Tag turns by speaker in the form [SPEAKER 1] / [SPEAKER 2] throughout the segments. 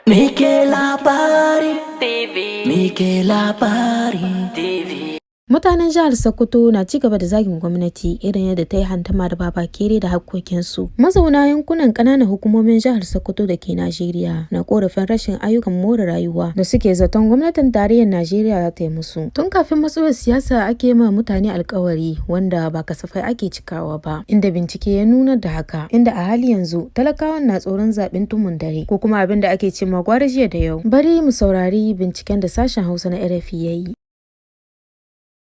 [SPEAKER 1] Muke Labari TV. Muke Labari TV.
[SPEAKER 2] Mutanen jihar Sokoto na ci gaba da zagin gwamnati irin yadda ta yi hantama da babakere da hakkokinsu. Mazauna yankunan ƙananan hukumomin jihar Sokoto da ke Najeriya na korafin rashin ayyukan more rayuwa da suke zaton gwamnatin tarayyar Najeriya za ta yi musu. Tun kafin matsowar siyasa ake ma mutane alkawari wanda ba kasafai ake cikawa ba, inda bincike ya nuna da haka, inda a hali yanzu talakawan na tsoron zaɓen tumun dare ko kuma abin da ake ce ma gwara jiya da yau. Bari mu saurari binciken da sashen Hausa na RFI ya yi.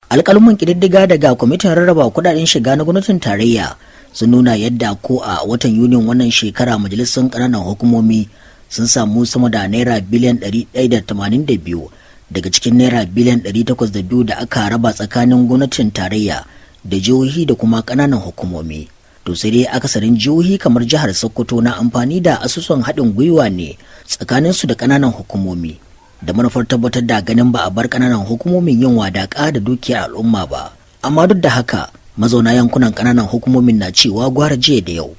[SPEAKER 3] Alƙaluman ƙididdiga daga Kwamitin Rarraba Kudaden Shiga na Gwamnatin Tarayya sun nuna yadda ko a watan Yunin wannan shekara majalisun ƙananan hukumomi sun samu sama da naira biliyan 182 daga cikin naira biliyan 802 da aka raba tsakanin gwamnatin tarayya da jihohi da kuma ƙananan hukumomi. To sai dai akasarin jihohi kamar jihar Sokoto na amfani da asusun haɗin gwiwa ne tsakaninsu da ƙananan hukumomi, da manufar tabbatar da ganin ba a bar ƙananan hukumomin yin wadaƙa da dukiyar al'umma ba. Amma duk da haka, mazauna yankunan ƙananan hukumomin na cewa gwara jiya da yau.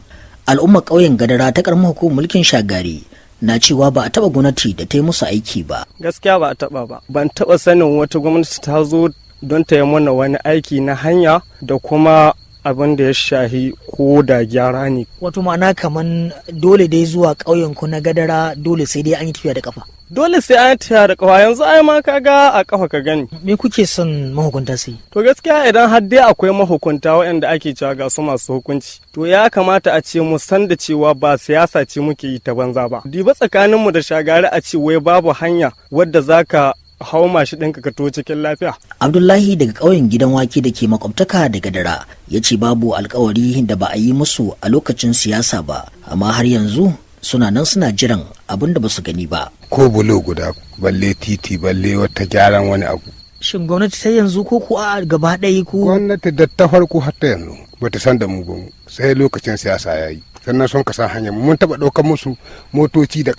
[SPEAKER 3] Al'ummar ƙauyen Gadara ta ƙaramar hukumar mulkin Shagari na cewa ba a taɓa gwamnati da ta yi musu aiki ba.
[SPEAKER 4] Gaskiya ba a taɓa ba. Ban taɓa sanin wata gwamnati ta zo don ta yi mana wani aiki na hanya da kuma abin da ya shahi ko da gyara ne.
[SPEAKER 5] Wato ma'ana kaman dole dai zuwa ƙauyen ku na Gadara dole sai dai an yi tafiya da kafa.
[SPEAKER 4] Dole sai an yi tafiya da kafa. Yanzu ai ma kaga a kafa ka gani.
[SPEAKER 5] Me kuke son mahukunta su yi?
[SPEAKER 4] To gaskiya, idan har dai akwai mahukunta waɗanda ake cewa ga su masu hukunci, to ya kamata a ce mu san da cewa ba siyasa ce muke yi ta banza ba. Diba tsakaninmu da Shagari, a ce wai babu hanya wadda zaka hau mashi ɗinka ka to cikin lafiya.
[SPEAKER 3] Abdullahi daga ƙauyen Gidan Wake da ke makwabtaka da Gadara ya ce babu alkawari da ba a yi musu a lokacin siyasa ba, amma har yanzu suna nan suna jiran abin da ba su gani ba.
[SPEAKER 6] Ko bulo guda, balle titi, balle wata gyaran wani abu.
[SPEAKER 5] Shin gwamnati ta yanzu ko ku a gaba ɗaya ku?
[SPEAKER 6] Gwamnati da ta farko har ta yanzu bata san da mu ba mu, sai lokacin siyasa ya yi sannan sun kasa hanyar. Mun taɓa ɗaukar musu motoci da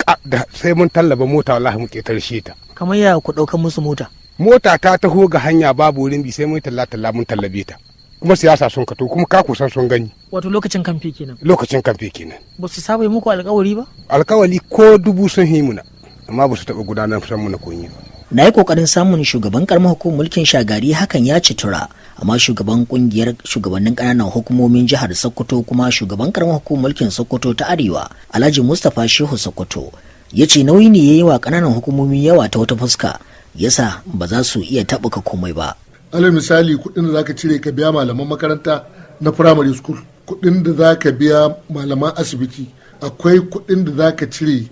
[SPEAKER 6] sai mun tallaba mota, wallahi mu ƙetar ta.
[SPEAKER 5] Kamar ya ku ɗaukar musu mota?
[SPEAKER 6] Mota ta taho ga hanya babu wurin bi, sai mun talla talla mun tallabe ta. Kuma siyasa sun kato, kuma ka kusan sun gani.
[SPEAKER 5] Wato lokacin kamfe kenan.
[SPEAKER 6] Lokacin kamfe kenan.
[SPEAKER 5] Ba su saba yi muku alkawari ba?
[SPEAKER 6] Alkawali ko dubu sun yi muna, amma ba su taɓa gudanar san muna kunyi ba.
[SPEAKER 3] Na yi kokarin samun shugaban karamar hukumar mulkin Shagari, hakan ya citura, amma shugaban kungiyar shugabannin ƙananan hukumomin jihar Sokoto kuma shugaban karamar hukumar mulkin Sokoto ta Arewa, Alhaji Mustapha Shehu Sokoto, ya ce nauyi ne ya yi wa ƙananan hukumomi yawa ta wata fuska, yasa ba za su iya taɓuka komai ba.
[SPEAKER 7] Alal misali, kuɗin da zaka cire ka biya malaman makaranta na primary school, kuɗin da zaka biya malaman asibiti, akwai kuɗin da zaka cire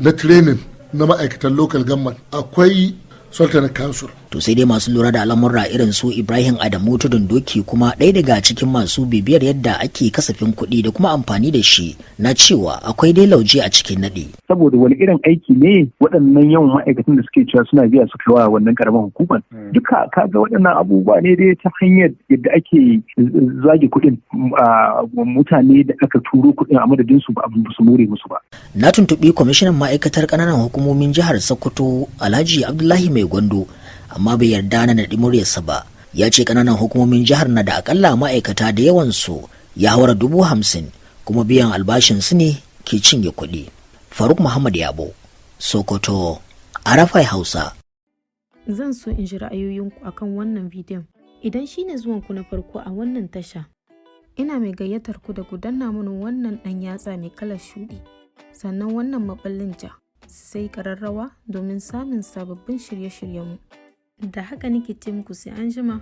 [SPEAKER 7] na training na ma'aikatan local government, akwai Sultanate Council.
[SPEAKER 3] To sai dai masu lura da al'amurra irin su Ibrahim Adamu Tudun Doki, kuma ɗaya daga cikin masu bibiyar yadda ake kasafin kuɗi da kuma amfani da shi, na cewa akwai dai lauje a cikin naɗi.
[SPEAKER 8] Saboda wani irin aiki ne waɗannan yawan ma'aikatan da suke cewa suna biya suka wa wannan karamar hukumar? Duka kaga waɗannan abubuwa ne dai ta hanyar yadda ake zage kuɗin. Mutane da aka turo kuɗin a madadin su ba su more musu ba.
[SPEAKER 3] Na tuntuɓi kwamishinan ma'aikatar ƙananan hukumomin jihar Sokoto, Alhaji Abdullahi Mai Gwando, amma bai yarda na naɗi muryarsa ba. Ya ce ƙananan hukumomin jihar na da akalla ma'aikata da yawansu ya haura 50,000, kuma biyan albashin su ne ke cinye kuɗi. Faruk Muhammad Yabo, Sokoto, RFI Hausa.
[SPEAKER 2] Zan so in ji ra'ayoyinku akan wannan bidiyon. Idan shi ne zuwanku na farko a wannan tasha, ina mai gayyatar ku da ku danna mana wannan ɗan yatsa mai kalar shuɗi, sannan wannan maɓallin ja, sai ƙararrawa domin samun sababbin shirye-shiryenmu. Da haka nake ce muku sai an jima.